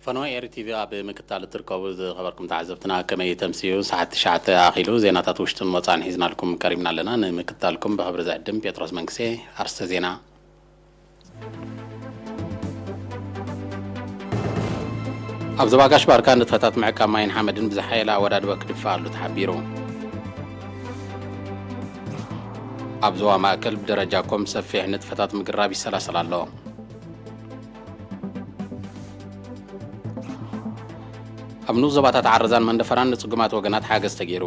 ፈነወ ኤሪ ቲቪ ኣብ ምክታል እትርከቡ ዝኸበርኩም ተዓዘብትና፣ ከመይ ተምስዩ? ሰዓት ትሽዓተ ኣኺሉ ዜናታት ውሽጥን ወጻእን ሒዝናልኩም ቀሪብና ኣለና። ንምክታልኩም ብኽብሪ ዝዕድም ጴጥሮስ መንግስቴ። ኣርስተ ዜና። ኣብ ዞባ ጋሽ ባርካ ንጥፈታት ምዕቃብ ማይን ሓመድን ብዝሓየለ ኣወዳድባ ክድፋኣሉ ተሓቢሩ። ኣብ ዞባ ማእከል ብደረጃ ኮም ሰፊሕ ንጥፈታት ምግራብ ይሰላሰል ኣሎ። ኣብ ንኡስ ዞባታት ዓረዛን መንደፈራን ንጽጉማት ወገናት ሓገዝ ተገይሩ።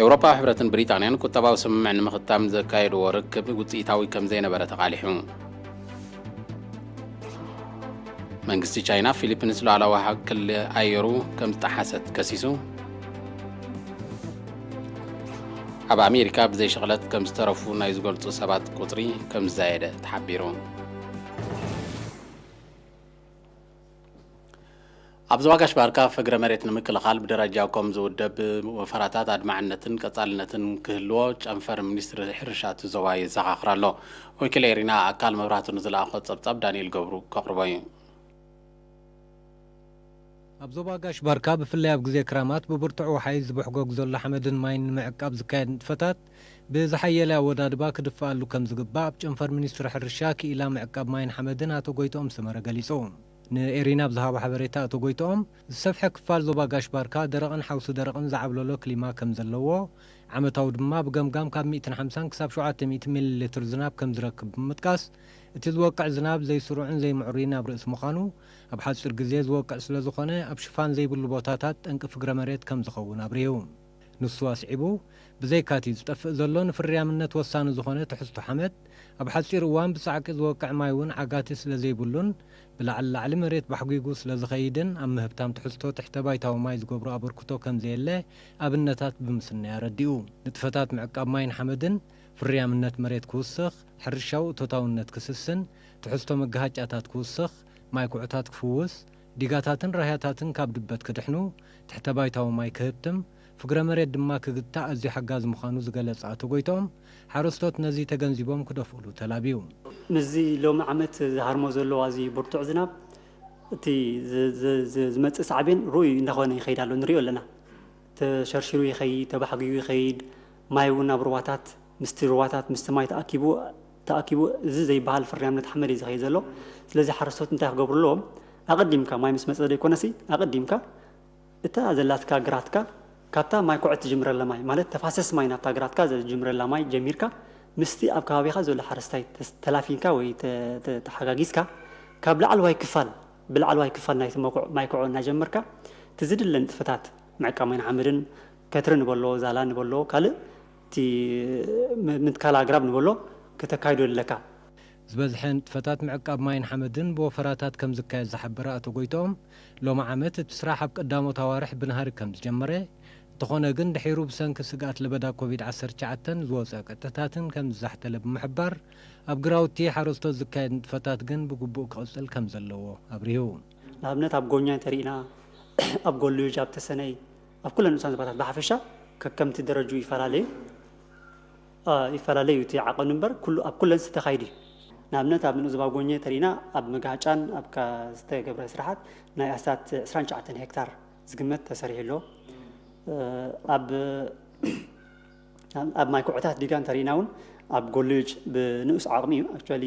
ኤውሮጳዊ ሕብረትን ብሪጣንያን ቁጠባዊ ስምምዕ ንምኽታም ዘካየድዎ ርክብ ውጽኢታዊ ከም ዘይነበረ ተቓሊሑ። መንግስቲ ቻይና ፊሊፒንስ ሉዓላዊ ክሊ ኣየሩ ከም ዝጠሓሰት ከሲሱ። ኣብ ኣሜሪካ ብዘይ ሽቕለት ከም ዝተረፉ ናይ ዝገልጹ ሰባት ቁጽሪ ከም ዝዛየደ ተሓቢሩ። ኣብ ዞባ ጋሽ ባርካ ፍግረ መሬት ንምክልኻል ብደረጃ ኮም ዝውደብ ወፈራታት ኣድማዕነትን ቀጻልነትን ክህልዎ ጨንፈር ሚኒስትሪ ሕርሻ እቲ ዞባ የዘኻኽር ኣሎ። ወኪል ኤሪና ኣካል መብራህቱ ንዝለኣኾ ጸብጻብ ዳንኤል ገብሩ ከቕርቦ እዩ። ኣብ ዞባ ጋሽ ባርካ ብፍላይ ኣብ ግዜ ክራማት ብብርቱዕ ወሓይዝ ዝብሕጎግ ዘሎ ሓመድን ማይን ንምዕቃብ ዝካየድ ንጥፈታት ብዝሓየለ ኣወዳድባ ክድፍኣሉ ከም ዝግባእ ኣብ ጨንፈር ሚኒስትሪ ሕርሻ ክኢላ ምዕቃብ ማይን ሓመድን ኣቶ ጎይትኦም ሰመረ ገሊጹ። ንኤሪና ኣብ ዝሃቦ ሓበሬታ ኣቶ ጎይትኦም፣ ዝሰፍሐ ክፋል ዞባ ጋሽ ባርካ ደረቕን ሓውሲ ደረቕን ዝዓብለሎ ክሊማ ከም ዘለዎ፣ ዓመታዊ ድማ ብገምጋም ካብ ሚእትን ሓምሳን ክሳብ ሸውዓተ ሚእቲ ሚሊ ሊትር ዝናብ ከም ዝረክብ ብምጥቃስ፣ እቲ ዝወቅዕ ዝናብ ዘይስሩዕን ዘይምዕሩይን ኣብ ርእሲ ምዃኑ፣ ኣብ ሓጺር ግዜ ዝወቅዕ ስለ ዝኾነ፣ ኣብ ሽፋን ዘይብሉ ቦታታት ጠንቂ ፍግረ መሬት ከም ዝኸውን ኣብሪሁ። ንሱ ኣስዒቡ፣ ብዘይካቲ ዝጠፍእ ዘሎ ንፍርያምነት ወሳኒ ዝኾነ ትሕዝቶ ሓመድ፣ ኣብ ሓጺር እዋን ብጻዕቂ ዝወቅዕ ማይ እውን ዓጋቲ ስለ ዘይብሉን፣ ብላዕሊ ላዕሊ መሬት ባሕጒጉ ስለ ዝኸይድን፣ ኣብ ምህብታም ትሕዝቶ ትሕተ ባይታዊ ማይ ዝገብሮ ኣበርክቶ ከም ዘየለ ኣብነታት ብምስናይ ኣረዲኡ። ንጥፈታት ምዕቃብ ማይን ሓመድን፣ ፍርያምነት መሬት ክውስኽ፣ ሕርሻዊ እቶታውነት ክስስን፣ ትሕዝቶ መጋሃጫታት ክውስኽ፣ ማይ ኩዕታት ክፍውስ፣ ዲጋታትን ራህያታትን ካብ ድበት ክድሕኑ፣ ትሕተ ባይታዊ ማይ ክህብትም፣ ፍግረ መሬት ድማ ክግታእ ኣዝዩ ሓጋዚ ምዃኑ ዝገለጸ ኣቶ ጎይትኦም፣ ሓረስቶት ነዚ ተገንዚቦም ክደፍኡሉ ተላብዩ። ምስዚ ሎሚ ዓመት ዝሃርሞ ዘሎ ኣዝዩ ብርቱዕ ዝናብ፣ እቲ ዝ-፣ ዝ-፣ ዝ-፣ ዝመጽእ ሳዕቤን ርኡይ እንዳኾነ ይኸይድ ኣሎ፣ ንሪኦ ኣለና። ተሸርሺሩ ይኸይድ፣ ተባሕጊዩ ይኸይድ፣ ማይ እውን ናብ ሩባታት፣ ምስቲ ሩባታት፣ ምስቲ ማይ ተኣኪቡ፣ ተኣኪቡ እዚ ዘይበሃል ፍርያምነት ሓመድ እዩ ዝኸይድ ዘሎ። ስለዚ ሓረስቶት እንታይ ክገብሩ ኣለዎም? ኣቐዲምካ፣ ማይ ምስ መጸ ዘይኮነሲ፣ ኣቐዲምካ እታ ዘላትካ ግራትካ፣ ካብታ ማይ ኩዕት ትጅምረላ ማይ፣ ማለት ተፋሰስ ማይ ናብታ ግራትካ ዝጅምረላ ማይ ጀሚርካ፣ ምስቲ ኣብ ከባቢኻ ዘሎ ሓረስታይ ተስ-፣ ተላፊንካ ወይ ተ-፣ ተ-፣ ተሓጋጊዝካ፣ ካብ ላዕለዋይ ክፋል፣ ብላዕለዋይ ክፋል ናይቲ መኩዕ-፣ ማይ ኩዖ እናጀመርካ፣ እቲ ዝድለ ንጥፈታት ምዕቃብ ማይን ሓመድን፣ ከትሪ ንበሎ፣ ዛላ ንበሎ፣ ካልእ እቲ ም-፣ ምትካል ኣግራብ ንበሎ፣ ከተካይዶ ኣለካ። ዝበዝሐ ንጥፈታት ምዕቃብ ማይን ሓመድን ብወፈራታት ከም ዝካየድ ዝሓበረ ኣቶ ጎይትኦም፣ ሎሚ ዓመት እቲ ስራሕ ኣብ ቀዳሞት ኣዋርሕ ብናህሪ ከም ዝጀመረ፣ እንተኾነ ግን ድሒሩ ብሰንኪ ስግኣት ለበዳ ኮቪድ ዓሰርተ ትሽዓተ ዝወፀ ቅጥዕታትን ከም ዝዛሕተለ ብምሕባር፣ ኣብ ግራውቲ ሓረስቶት ዝካየድ ንጥፈታት ግን ብግቡእ ክቕፅል ከም ዘለዎ ኣብሪሁ። ንኣብነት ኣብ ጎኛ እንተሪእና፣ ኣብ ጎልጅ፣ ኣብ ተሰነይ፣ ኣብ ኩለን ንኡሳን ዞባታት ብሓፈሻ ከከምቲ ደረጅኡ ይፈላለዩ። አ፣ ይፈላለዩ እቲ ዓቐኑ እምበር፣ ኩሉ፣ ኣብ ኩለን ዝተኻይዱ እዩ። ንኣብነት፣ ኣብ ንኡስ ዞባ ጎኘ ተሪእና፣ ኣብ መጋጫን ኣብ ካ-፣ ዝተገብረ ስራሓት ናይ ኣስታት ዕስራን ትሽዓተን ሄክታር ዝግመት ተሰሪሑ ኣሎ። እ፣ ኣብ፣ ኣብ ማይ ኩዕታት ዲጋ እንተሪእና እውን፣ ኣብ ጎልጅ ብንኡስ ዓቕሚ እዩ። ኣክቹዋሊ፣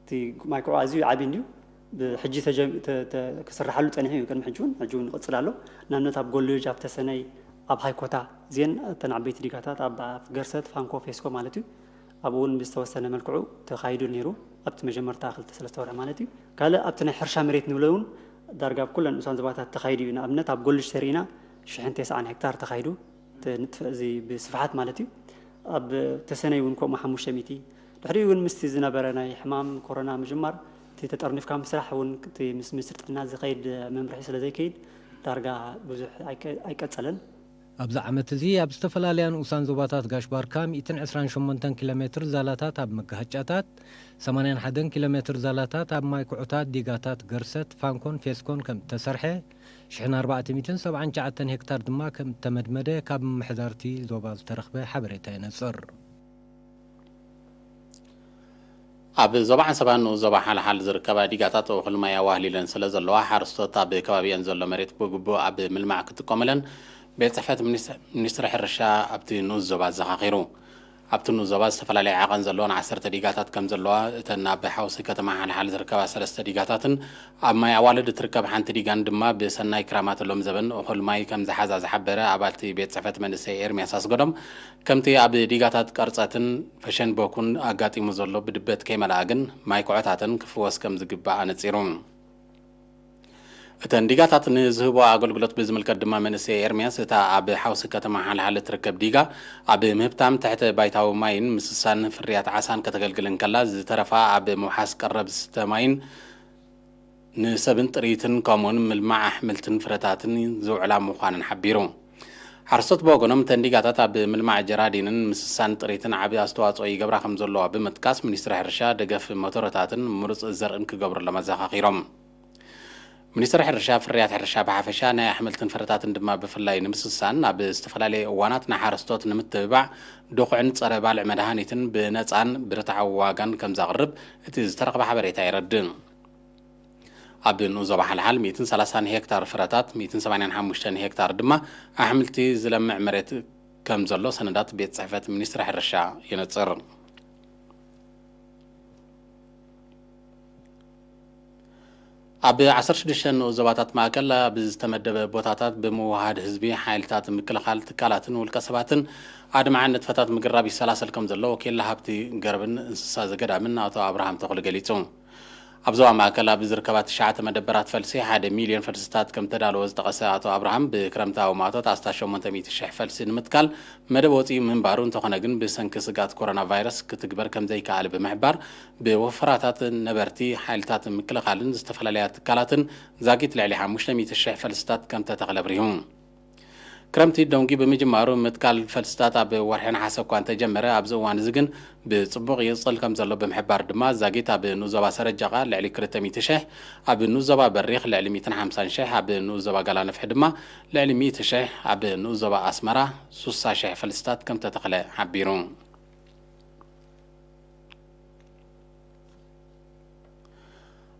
እቲ ማይ ኩዖ ኣዝዩ ዓብዪ እንድዩ። ብሕጂ ተጀም-፣ ተ-፣ ተ-፣ ክስርሓሉ ጸኒሑ እዩ፣ ቅድሚ ሕጂ እውን፣ ሕጂ እውን ይቕጽል ኣሎ። ንኣብነት፣ ኣብ ጎልጅ፣ ኣብ ተሰነይ፣ ኣብ ሃይኮታ፣ እዚአን እተን ዓበይቲ ዲጋታት፣ ኣብ ኣፍ ገርሰት፣ ፋንኮ፣ ፌስኮ ማለት እዩ። ኣብኡ እውን ብዝተወሰነ መልክዑ ተኻይዱ ነይሩ፣ ኣብቲ መጀመርታ ክልተ ሰለስተ ወርሒ ማለት እዩ። ካልእ ኣብቲ ናይ ሕርሻ መሬት ንብሎ እውን ዳርጋ ኣብ ኩለን ንኡሳን ዞባታት ተኻይዱ እዩ። ንኣብነት ኣብ ጎልጅ ተሪእና ሽሕን ተስዓን ሄክታር ተኻይዱ፣ እቲ ንጥፈ-፣ እዚ ብስፍሓት ማለት እዩ። ኣብ ተሰነይ እውን ከምኡ ሓሙሽተ ሚእቲ። ድሕሪኡ እውን ምስቲ ዝነበረ ናይ ሕማም ኮሮና ምጅማር፣ እቲ ተጠርኒፍካ ምስራሕ እውን እቲ ምስ ሚኒስትሪ ጥዕና ዝኸይድ መምርሒ ስለ ዘይከይድ ዳርጋ ብዙሕ ኣይቀ-፣ ኣይቀጸለን። ኣብዚ ዓመት እዚ ኣብ ዝተፈላለያ ንኡሳን ዞባታት ጋሽ ባርካ ሚእትን ዕስራን ሸሞንተን ኪሎ ሜትር ዛላታት ኣብ መጋሃጫታት፣ ሰማንያን ሓደን ኪሎ ሜትር ዛላታት ኣብ ማይ ኩዕታት ዲጋታት ገርሰት፣ ፋንኮን ፌስኮን ከም እተሰርሐ፣ ሽሕን ኣርባዕተ ሚእትን ሰብዓን ትሽዓተን ሄክታር ድማ ከም እተመድመደ ካብ ምምሕዳርቲ ዞባ ዝተረኽበ ሓበሬታ የነጽር። ኣብ ዞባ ዓንሰባ ንኡስ ዞባ ሓልሓል ዝርከባ ዲጋታት እኹል ማይ ኣዋህሊለን ስለ ዘለዋ፣ ሓረስቶት ኣብ ከባቢአን ዘሎ መሬት ብግቡእ ኣብ ምልማዕ ክጥቀሙለን ቤት ጽሕፈት ሚኒስ-፣ ሚኒስትሪ ሕርሻ ኣብቲ ንኡስ ዞባ ኣዘኻኺሩ። ኣብቲ ንኡስ ዞባ ዝተፈላለየ ዓቐን ዘለወን ዓሰርተ ዲጋታት ከም ዘለዋ፣ እተን ኣብ ሓውሲ ከተማ ሓልሓል ዝርከባ ሰለስተ ዲጋታትን ኣብ ማይ ኣዋልድ እትርከብ ሓንቲ ዲጋን ድማ ብሰናይ ክራማት ሎም ዘበን እኹል ማይ ከም ዝሓዛ ዝሓበረ ኣባልቲ ቤት ጽሕፈት መንእሰይ ኤርሚያስ ኣስገዶም፣ ከምቲ ኣብ ዲጋታት ቀርጸትን ፈሸንበኩን ኣጋጢሙ ዘሎ ብድበት ከይመልኣ ግን ማይ ኩዖታተን ክፍወስ ከም ዝግባእ ኣነጺሩ። እተን ዲጋታት ንዝህቦ ኣገልግሎት ብዝምልከት ድማ መንእሰይ ኤርሚያስ፣ እታ ኣብ ሓውሲ ከተማ ሓልሓል እትርከብ ዲጋ ኣብ ምህብታም ትሕተ ባይታዊ ማይን ምስሳን ፍርያት ዓሳን ከተገልግል እንከላ፣ ዝተረፋ ኣብ ምውሓስ ቀረብ ዝስተ ማይን ንሰብን ጥሪትን ከምኡውን ምልማዕ ኣሕምልትን ፍረታትን ዝውዕላ ምዃነን ሓቢሩ። ሓረስቶት ብወገኖም፣ እተን ዲጋታት ኣብ ምልማዕ ጀራዲንን ምስሳን ጥሪትን ዓቢ ኣስተዋጽኦ ይገብራ ከም ዘለዋ ብምጥቃስ፣ ሚኒስትሪ ሕርሻ ደገፍ ሞተረታትን ምሩጽ ዘርእን ክገብረሎም ኣዘኻኺሮም። ሚኒስትሪ ሕርሻ፣ ፍርያት ሕርሻ ብሓፈሻ፣ ናይ ኣሕምልትን ፍረታትን ድማ ብፍላይ ንምስሳን፣ ኣብ ዝተፈላለየ እዋናት ንሓረስቶት ንምትብባዕ ድኹዕን ጸረ ባልዕ መድሃኒትን ብነጻን ብርትዓዊ ዋጋን ከም ዘቕርብ እቲ ዝተረኽበ ሓበሬታ የረድእ። ኣብ ንኡስ ዞባ ሓልሓል ሚእትን ሰላሳን ሄክታር ፍረታት፣ ሚእትን ሰማንያን ሓሙሽተን ሄክታር ድማ ኣሕምልቲ ዝለምዕ መሬት ከም ዘሎ ሰነዳት ቤት ጽሕፈት ሚኒስትሪ ሕርሻ የነጽር። ኣብ ዓሰርተ ሽዱሽተ ንኡስ ዞባታት ማእከል ኣብ ዝተመደበ ቦታታት ብምውሃድ ህዝቢ፣ ሓይልታት ምክልኻል፣ ትካላትን ውልቀ ሰባትን ኣድማዕን ንጥፈታት ምግራብ ይሰላሰል ከም ዘሎ ወኪል ሃብቲ ገረብን እንስሳ ዘገዳምን ኣቶ ኣብርሃም ተኽሉ ገሊጹ። ኣብ ዞባ ማእከል ኣብ ዝርከባ ትሽዓተ መደበራት ፈልሲ ሓደ ሚልዮን ፈልስታት ከም ተዳለወ ዝጠቐሰ ኣቶ ኣብርሃም፣ ብክረምታዊ ማእቶት ኣስታት ሸሞንተ ሚእቲ ሽሕ ፈልሲ ንምትካል መደብ ወጺኡ ምንባሩ፣ እንተኾነ ግን ብሰንኪ ስግኣት ኮሮና ቫይረስ ክትግበር ከም ዘይከኣለ ብምሕባር፣ ብወፈራታት ነበርቲ፣ ሓይልታት ምክልኻልን ዝተፈላለያ ትካላትን ዛጊት ልዕሊ ሓሙሽተ ሚእቲ ሽሕ ፈልስታት ከም ተተኽለ ኣብሪሁ። ክረምቲ ደንጉዩ ብምጅማሩ፣ ምትካል ፈልስታት ኣብ ወርሒ ነሓሰ እኳ እንተጀመረ፣ ኣብዚ እዋን እዚ ግን ብጽቡቕ ይቕጽል ከም ዘሎ ብምሕባር ድማ፣ ዛጊት ኣብ ንኡስ ዞባ ሰረጀቓ ልዕሊ ክልተ ሚእቲ ሽሕ፣ ኣብ ንኡስ ዞባ በሪኽ ልዕሊ ሚእትን ሓምሳን ሽሕ፣ ኣብ ንኡስ ዞባ ጋላነፍሒ ድማ ልዕሊ ሚእቲ ሽሕ፣ ኣብ ንኡስ ዞባ ኣስመራ ሱሳ ሽሕ ፈልስታት ከም ተተኽለ ሓቢሩ።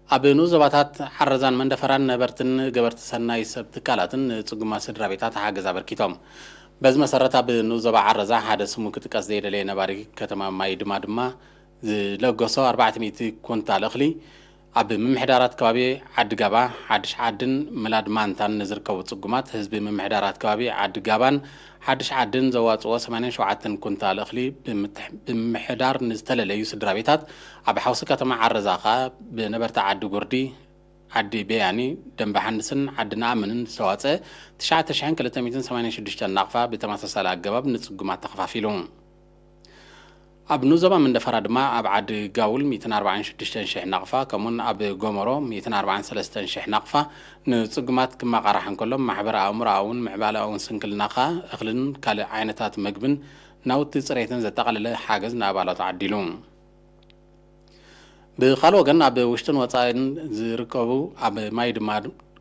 ኣብ ንኡስ ዞባታት ዓረዛን መንደፈራን ነበርትን ገበርቲ ሰናይ ሰብ ትካላትን ንጽጉማት ስድራ ቤታት ሓገዝ ኣበርኪቶም። በዚ መሰረት፣ ኣብ ንኡስ ዞባ ዓረዛ፣ ሓደ ስሙ ክጥቀስ ዘይደለየ ነባሪ ከተማ ማይ ድማ ድማ ዝለገሶ ኣርባዕተ ሚእቲ ኩንታል እኽሊ ኣብ ምምሕዳራት ከባቢ ዓዲ ጋባ፣ ሓድሽ ዓድን ምላድ ማንታን ንዝርከቡ ጽጉማት ህዝቢ ምምሕዳራት ከባቢ ዓዲ ጋባን ሓድሽ ዓድን ዘዋጽኦ ሰማንያን ሸውዓተን ኩንታል እኽሊ ብምትሕ-፣ ብምምሕዳር ንዝተለለዩ ስድራ ቤታት ኣብ ሓውሲ ከተማ ዓረዛ ኸኣ ብነበርቲ ዓዲ ጉርዲ፣ ዓዲ በያኒ፣ ደንበ ሓንስን ዓዲ ነኣምንን ዝተዋጽአ ትሽዓተ ሽሕን ክልተ ሚእትን ሰማንያን ሽዱሽተን ናቕፋ ብተመሳሳሊ ኣገባብ ንጽጉማት ተኸፋፊሉ። ኣብ ንኡስ ዞባ መንደፈራ ድማ ኣብ ዓዲ ጋውል ሚእትን ኣርባዓን ሽዱሽተን ሽሕ ናቕፋ፣ ከምኡውን ኣብ ጎመሮ ሚእትን ኣርባዓን ሰለስተን ሽሕ ናቕፋ ንጽጉማት ክመቓራሕ እንከሎ፣ ማሕበረ ኣእምሮኣውን ምዕባለኣውን ስንክልና ኸኣ እኽልን ካልእ ዓይነታት መግብን ናውቲ ጽሬትን ዘጠቓለለ ሓገዝ ንኣባላቱ ዓዲሉ። ብኻልእ ወገን፣ ኣብ ውሽጥን ወጻኢን ዝርከቡ፣ ኣብ ማይ ድማ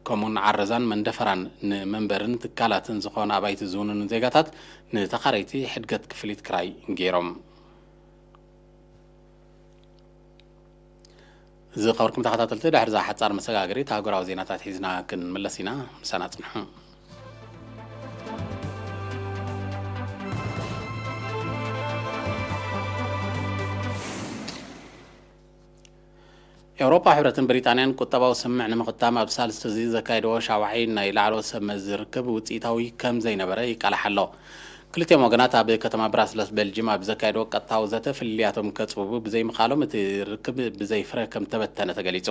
ከምኡን ዓረዛን መንደፈራን ንመንበርን ትካላትን ዝኾኑ ኣባይቲ ዝውንኑ ዜጋታት ንተኻረይቲ ሕድገት ክፍሊት ክራይ ገይሮም። ዝኸበርኩም ተኸታተልቲ፣ ድሕሪ እዛ ሓጻር መሰጋገሪት ኣህጉራዊ ዜናታት ሒዝና ክንምለስ ኢና። ምሳና ጽንሑ። ኤውሮጳ ሕብረትን ብሪጣንያን ቁጠባዊ ስምምዕ ንምኽታም ኣብ ሳልስቲ እዚ ዘካየድዎ ሻውዓይ ናይ ላዕለዎት ሰብ መዚ ርክብ ውጽኢታዊ ከም ዘይነበረ ይቃላሕ ኣሎ። ክልቲኦም ወገናት ኣብ ከተማ ብራስለስ ቤልጅም ኣብ ዘካየድዎ ቀጥታዊ ዘተ ፍልልያቶም ከጽብቡ ብዘይምኽኣሎም እቲ ርክብ ብዘይ ፍረ ከም ተበተነ ተገሊጹ።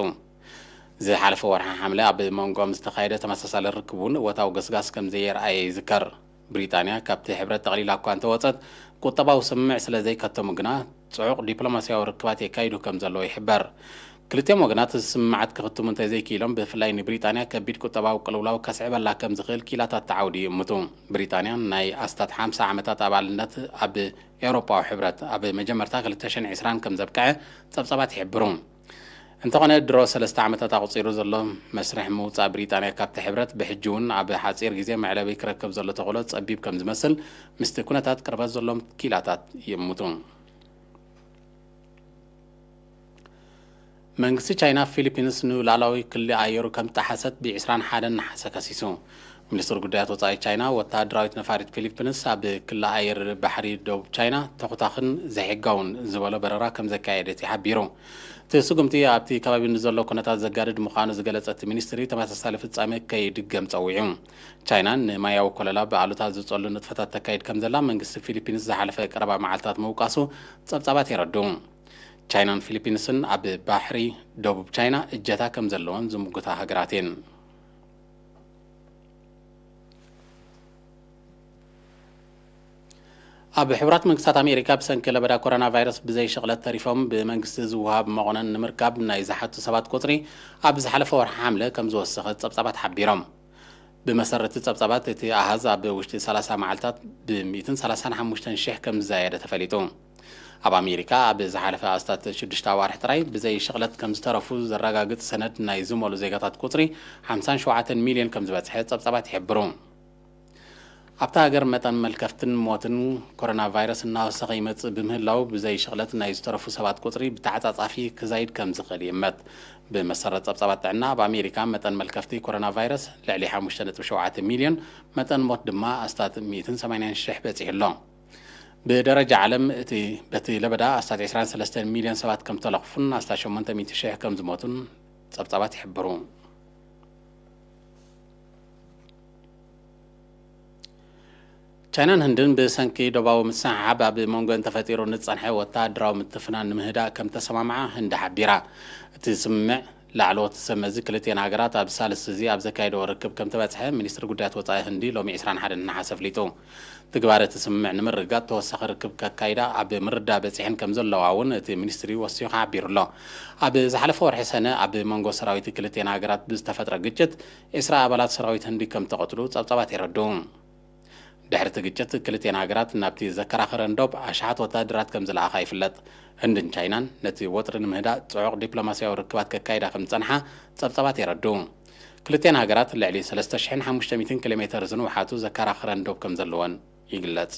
ዝሓለፈ ወርሒ ሓምለ ኣብ መንጎኦም ዝተኻየደ ተመሳሳሊ ርክብ እውን እወታዊ ገስጋስ ከም ዘየርኣየ ይዝከር። ብሪጣንያ ካብቲ ሕብረት ጠቕሊላ እኳ እንተወጸት፣ ቁጠባዊ ስምምዕ ስለ ዘይከተሙ ግና ጽዑቕ ዲፕሎማስያዊ ርክባት የካይዱ ከም ዘለዉ ይሕበር። ክልቲኦም ወገናት እዚ ስምምዓት ክኽትሙ እንተዘይክኢሎም፣ ብፍላይ ንብሪጣንያ ከቢድ ቁጠባዊ ቅልውላው ከስዕበላ ከም ዝኽእል ኪላታት ተዓውዲ ይእምቱ። ብሪጣንያ ናይ ኣስታት ሓምሳ ዓመታት ኣባልነት ኣብ ኤውሮጳዊ ሕብረት ኣብ መጀመርታ ክልተ ሽሕን ዕስራን ከም ዘብቅዐ ጸብጻባት ይሕብሩ። እንተኾነ፣ ድሮ ሰለስተ ዓመታት ኣቑጺሩ ዘሎ መስርሕ ምውጻእ ብሪጣንያ ካብቲ ሕብረት፣ ብሕጂ እውን ኣብ ሓጺር ግዜ መዕለቢ ክረክብ ዘሎ ተኽእሎ ጸቢብ ከም ዝመስል ምስቲ ኩነታት ቅርበት ዘሎም ኪላታት ይእምቱ። መንግስቲ ቻይና ፊሊፒንስ ንሉዓላዊ ክሊ ኣየሩ ከም ዝጠሓሰት ብ ዕስራን ሓደን ነሓሰ ከሲሱ። ሚኒስትር ጉዳያት ወጻኢ ቻይና፣ ወተሃደራዊት ነፋሪት ፊሊፒንስ ኣብ ክሊ ኣየር ባሕሪ ደቡብ ቻይና ተኹታኽን ዘይሕጋውን ዝበሎ በረራ ከም ዘካየደት እዩ ሓቢሩ። እቲ ስጉምቲ ኣብቲ ከባቢ ንዘሎ ኩነታት ዘጋድድ ምዃኑ ዝገለጸ እቲ ሚኒስትሪ፣ ተመሳሳሊ ፍጻሜ ከይድገም ጸዊዑ። ቻይና ንማያዊ ኮለላ ብኣሉታ ዝጸሉ ንጥፈታት ተካይድ ከም ዘላ መንግስቲ ፊሊፒንስ ዝሓለፈ ቀረባ መዓልታት ምውቃሱ ጸብጻባት የረድኡ። ቻይናን ፊሊፒንስን ኣብ ባሕሪ ደቡብ ቻይና እጀታ ከም ዘለወን ዝምጉታ ሃገራት እየን። ኣብ ሕቡራት መንግስታት ኣሜሪካ ብሰንኪ ለበዳ ኮሮና ቫይረስ ብዘይ ሽቕለት ተሪፎም ብመንግስቲ ዝወሃብ መቑነን ንምርካብ ናይ ዝሓቱ ሰባት ቁጽሪ ኣብ ዝሓለፈ ወርሒ ሓምለ ከም ዝወሰኸ ጸብጻባት ሓቢሮም። ብመሰረት ጸብጻባት፣ እቲ ኣሃዝ ኣብ ውሽጢ ሰላሳ መዓልታት ብ ሚእትን ሰላሳን ሓሙሽተን ሽሕ ከም ዝዛየደ ተፈሊጡ። ኣብ ኣሜሪካ ኣብ ዝሓለፈ ኣስታት ሽዱሽተ ኣዋርሕ ጥራይ ብዘይ ሽቕለት ከም ዝተረፉ ዘረጋግጽ ሰነድ ናይ ዝመሉ ዜጋታት ቁጽሪ ሓምሳን ሸውዓተን ሚልዮን ከም ዝበጽሐ ጸብጻባት ይሕብሩ። ኣብታ ሃገር መጠን መልከፍትን ሞትን ኮሮና ቫይረስ እናወሰኸ ይመጽእ ብምህላው፣ ብዘይ ሽቕለት ናይ ዝተረፉ ሰባት ቁጽሪ ብተዓጻጻፊ ክዛይድ ከም ዝኽእል ይእመት። ብመሰረት ጸብጻባት ጥዕና፣ ኣብ ኣሜሪካ መጠን መልከፍቲ ኮሮና ቫይረስ ልዕሊ ሓሙሽተ ነጥቢ ሸውዓተ ሚልዮን፣ መጠን ሞት ድማ ኣስታት ሚእትን ሰማንያን ሽሕ በጺሑ ኣሎ። ብደረጃ ዓለም፣ እቲ በቲ ለበዳ ኣስታት ዕስራን ሰለስተን ሚልዮን ሰባት ከም ተለኽፉን ኣስታት ሸሞንተ ሚእቲ ሽሕ ከም ዝሞቱን ጸብጻባት ይሕብሩ። ቻይናን ህንድን ብሰንኪ ዶባዊ ምስሕሓብ ኣብ መንጎን ተፈጢሩ ንጸንሐ ወተሃደራዊ ምትፍናን ንምህዳእ ከም ተሰማምዓ ህንዲ ሓቢራ። እቲ ስምምዕ ላዕለዎት ሰብ መዚ ክልቲኤን ሃገራት ኣብ ሳልስቲ እዚ ኣብ ዘካየድዎ ርክብ ከም ተበጽሐ ሚኒስትሪ ጉዳያት ወጻኢ ህንዲ ሎሚ ዕስራን ሓደን ነሓሰ ኣፍሊጡ። ትግባረ እቲ ስምምዕ ንምርግጋጽ ተወሳኺ ርክብ ከካይዳ ኣብ ምርዳእ በጺሐን ከም ዘለዋ እውን እቲ ሚኒስትሪ ወሲኹ ሓቢሩ ኣሎ። ኣብ ዝሓለፈ ወርሒ ሰነ ኣብ መንጎ ሰራዊት ክልቲኤን ሃገራት ብዝተፈጥረ ግጭት ዕስራ ኣባላት ሰራዊት ህንዲ ከም ተቐትሉ ጸብጻባት የረድኡ። ድሕሪ እቲ ግጭት ክልቲኤን ሃገራት ናብቲ ዘከራኸረን ዶብ ኣሽሓት ወተሃደራት ከም ዝለኣኻ ይፍለጥ። ህንድን ቻይናን ነቲ ወጥሪ ንምህዳእ ጽዑቕ ዲፕሎማስያዊ ርክባት ከካይዳ ከም ዝጸንሓ ጸብጻባት የረድኡ። ክልቲኤን ሃገራት ልዕሊ ሰለስተ ሽሕን ሓሙሽተ ሚእትን ኪሎ ሜተር ዝንውሓቱ ዘከራኸረን ዶብ ከም ዘለወን ይግለጽ።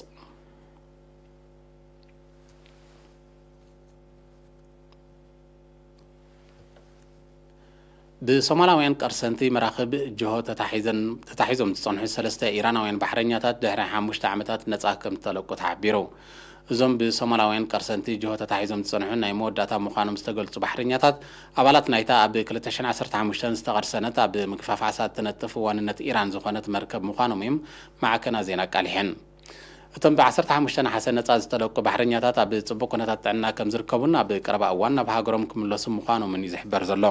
ብሶማላውያን ቀርሰንቲ መራኽብ ጅሆ ተታሒዘን-፣ ተታሒዞም ዝጸንሑ ሰለስተ ኢራናውያን ባሕረኛታት ድሕሪ ሓሙሽተ ዓመታት ነጻ ከም ዝተለቁ ተሓቢሩ። እዞም ብሶማላውያን ቀርሰንቲ ጅሆ ተታሒዞም ዝጸንሑ ናይ መወዳእታ ምዃኖም ዝተገልጹ ባሕረኛታት፣ ኣባላት ናይታ ኣብ ክልተ ሽሕን ዓሰርተ ሓሙሽተን ዝተቐርሰነት ኣብ ምግፋፍ ዓሳ እትነጥፍ ዋንነት ኢራን ዝኾነት መርከብ ምዃኖም እዮም ማዕከና ዜና ኣቃሊሐን። እቶም ብ ዓሰርተ ሓሙሽተ ነሓሰ ነጻ ዝተለቁ ባሕረኛታት ኣብ ጽቡቕ ኩነታት ጥዕና ከም ዝርከቡን ኣብ ቀረባ እዋን ናብ ሃገሮም ክምለሱ ምዃኖምን እዩ ዝሕበር ዘሎ።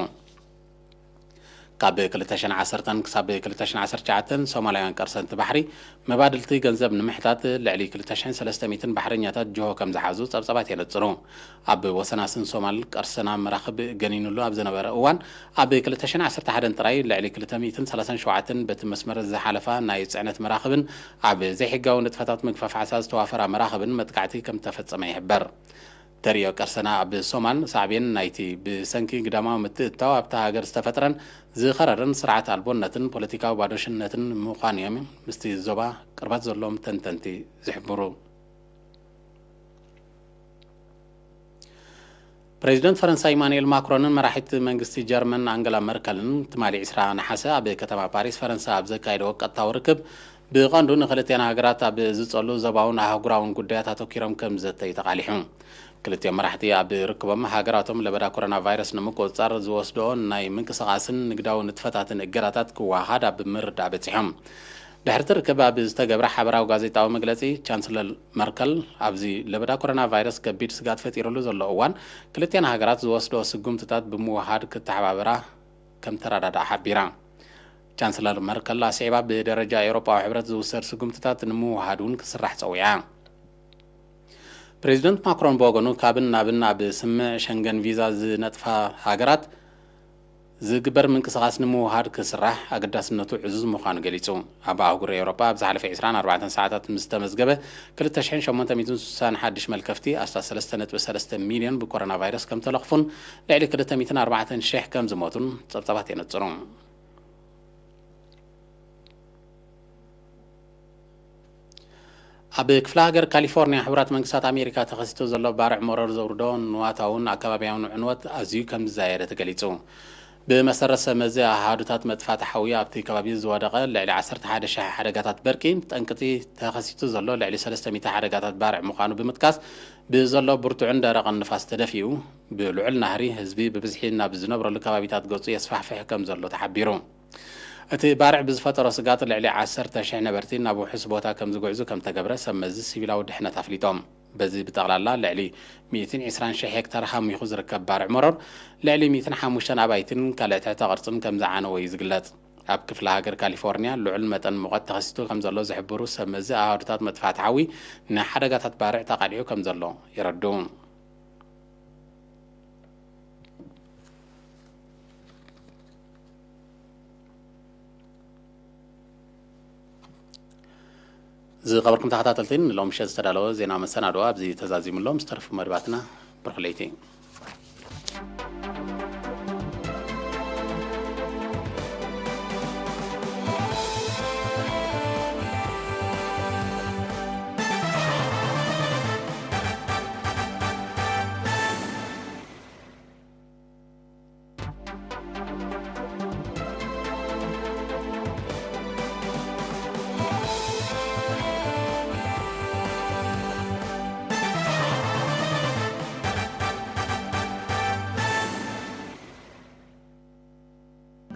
ካብ ክልተ ሽሕን ዓሰርተን ክሳብ ክልተ ሽሕን ዓሰርተ ትሽዓተን ሶማላውያን ቀርሰንቲ ባሕሪ መባድልቲ ገንዘብ ንምሕታት ልዕሊ ክልተ ሽሕን ሰለስተ ሚእትን ባሕረኛታት ጅሆ ከም ዝሓዙ ጸብጻባት የነጽሩ። ኣብ ወሰናስን ሶማል ቀርሰና መራኽብ ገኒኑሉ ኣብ ዝነበረ እዋን፣ ኣብ ክልተ ሽሕን ዓሰርተ ሓደን ጥራይ ልዕሊ ክልተ ሚእትን ሰላሳን ሸውዓተን በቲ መስመር ዝሓለፋ ናይ ጽዕነት መራኽብን ኣብ ዘይሕጋዊ ንጥፈታት ምግፋፍ ዓሳ ዝተዋፈራ መራኽብን መጥቃዕቲ ከም ዝተፈጸመ ይሕበር። ተርእዮ ቀርሰና ኣብ ሶማል ሳዕቤን ናይቲ ብሰንኪ ግዳማዊ ምትእትታው ኣብታ ሃገር ዝተፈጥረን ዝኸረረን ስርዓት ኣልቦነትን ፖለቲካዊ ባዶሽነትን ምዃኑ እዮም ምስቲ ዞባ ቅርበት ዘለዎም ተንተንቲ ዝሕብሩ። ፕሬዚደንት ፈረንሳ ኢማኑኤል ማክሮንን መራሒት መንግስቲ ጀርመን ኣንገላ መርከልን ትማሊ ዕስራ ነሓሰ ኣብ ከተማ ፓሪስ ፈረንሳ ኣብ ዘካየድዎ ቀጥታዊ ርክብ፣ ብቐንዱ ንክልቲኣን ሃገራት ኣብ ዝጸሉ ዞባውን ኣህጉራውን ጉዳያት ኣተኲሮም ከም ዘተዩ ተቓሊሑ። ክልቲኦም መራሕቲ ኣብ ርክቦም፣ ሃገራቶም ለበዳ ኮሮና ቫይረስ ንምቁጽጻር ዝወስድኦ ናይ ምንቅስቓስን ንግዳዊ ንጥፈታትን እገዳታት ክወሃሃድ ኣብ ምርዳእ በጺሖም። ድሕርቲ ርክብ ኣብ ዝተገብረ ሓበራዊ ጋዜጣዊ መግለጺ፣ ቻንስለር መርከል፣ ኣብዚ ለበዳ ኮሮና ቫይረስ ከቢድ ስግኣት ፈጢሩሉ ዘሎ እዋን፣ ክልቲኣን ሃገራት ዝወስድኦ ስጉምትታት ብምውህሃድ ክተሓባበራ ከም ተረዳድኣ ሓቢራ። ቻንስለር መርከል ኣስዒባ፣ ብደረጃ ኤውሮጳዊ ሕብረት ዝውሰድ ስጉምትታት ንምውህሃድ እውን ክስራሕ ጸዊዓ። ፕሬዚደንት ማክሮን ብወገኑ፣ ካብን ናብን ኣብ ስምምዕ ሸንገን ቪዛ ዝነጥፋ ሃገራት ዝግበር ምንቅስቓስ ንምውህሃድ ክስራሕ ኣገዳስነቱ ዕዙዝ ምዃኑ ገሊጹ። ኣብ ኣህጉር ኤውሮጳ ኣብ ዝሓለፈ ዕስራን ኣርባዕተን ሰዓታት ምስ ዝተመዝገበ ክልተ ሽሕን ሸሞንተ ሚእትን ስሳን ሓድሽ መልከፍቲ፣ ኣስታት ሰለስተ ነጥቢ ሰለስተ ሚልዮን ብኮሮና ቫይረስ ከም ተለኽፉን ልዕሊ ክልተ ሚእትን ኣርባዕተን ሽሕ ከም ዝሞቱን ጸብጻባት የነጽሩ። ኣብ ክፍለ ሃገር ካሊፎርኒያ ሕቡራት መንግስታት ኣሜሪካ ተኸሲቱ ዘሎ ባርዕ መረር ዘውርዶ ንዋታውን ኣከባቢያውን ዕንወት ኣዝዩ ከም ዝዛየደ ተገሊጹ። ብመሰረት ሰመዚ ኣሃዱታት መጥፋእቲ ሓዊ ኣብቲ ከባቢ ዝወደቐ ልዕሊ ዓሰርተ ሓደ ሺሕ ሓደጋታት በርቂ ጠንቅቲ ተኸሲቱ ዘሎ ልዕሊ ሰለስተ ሚእቲ ሓደጋታት ባርዕ ምዃኑ ብምጥቃስ ብዘሎ ብርቱዕን ደረቕን ንፋስ ተደፊኡ ብልዑል ናህሪ ህዝቢ ብብዝሒ ናብ ዝነብረሉ ከባቢታት ገጹ የስፋሕፍሕ ከም ዘሎ ተሓቢሩ። እቲ ባርዕ ብዝፈጠሮ ስጋት ልዕሊ ዓሰርተ ሺሕ ነበርቲ ናብ ውሑስ ቦታ ከም ዝጉዕዙ ከም ተገብረ ሰብ መዚ ሲቪላዊ ድሕነት ኣፍሊጦም። በዚ ብጠቕላላ ልዕሊ ሚእትን ዕስራን ሺሕ ሄክታር ሃሚኹ ዝርከብ ባርዕ መሮር ልዕሊ ሚእትን ሓሙሽተን ኣባይትን ካልእ ትሕተ ቅርጽን ከም ዝዓነወ እዩ ዝግለጽ። ኣብ ክፍለ ሃገር ካሊፎርኒያ ልዑል መጠን ሙቐት ተኸሲቱ ከም ዘሎ ዝሕብሩ ሰብ መዚ ኣሃዱታት መጥፋእቲ ሓዊ ንሓደጋታት ባርዕ ተቓሊዑ ከም ዘሎ የረድኡ። ዝኸበርኩም ተኸታተልቲ፣ ንሎም ምሸት ዝተዳለወ ዜና መሰናዶ ኣብዚ ተዛዚሙ ኣሎ። ምስ ተረፉ መደባትና ብሩኽ ለይቲ።